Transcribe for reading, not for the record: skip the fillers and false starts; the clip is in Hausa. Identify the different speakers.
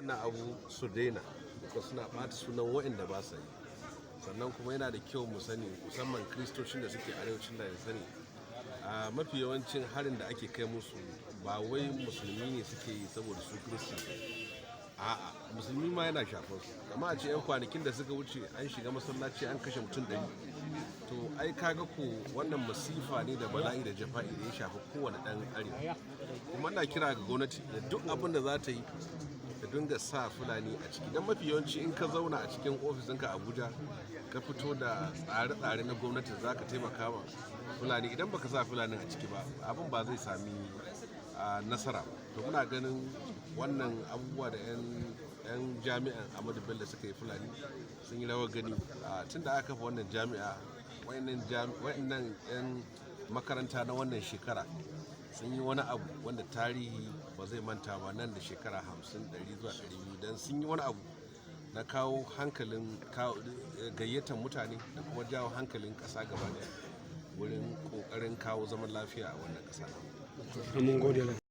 Speaker 1: Wannan abu su daina, ko suna ɓata sunan waɗanda ba sa yi. Sannan kuma yana da kyau mu sani, musamman Kristocin da suke arewacin da sani, a mafi yawancin harin da ake kai musu, ba wai Musulmi ne suke yi saboda su Kristi. A'a, Musulmi ma yana shafar su. Amma a ce 'yan kwanakin da suka wuce an shiga masallaci an kashe mutum 100, to ai kaga ko wannan masifa ne da bala'i da jafa'i da ya shafi kowane ɗan arewa. Kuma ina kira ga gwamnati da duk abin da za ta yi da dinga sa Fulani a ciki, don mafi yawanci in ka zauna a cikin ofis ɗinka Abuja, ka fito da tsare-tsare na gwamnati za ka taimaka ma Fulani, idan baka sa Fulani a ciki ba, abin ba zai sami nasara ba. To muna ganin wannan abubuwa da 'yan jami'an Ahmadu Bello suka yi, Fulani sun yi rawar gani. Tun da aka kafa wannan jami'a, wayannan 'yan makaranta na wannan shekara sun yi wani abu wanda tarihi ba zai manta ba nan da shekara 50, 100 zuwa 200, don sun yi wani abu na kawo hankalin, gayyatar mutane da kuma jawo hankalin ƙasa gaba daya wurin ƙoƙarin kawo zaman lafiya a wannan ƙasa.
Speaker 2: Mun gode.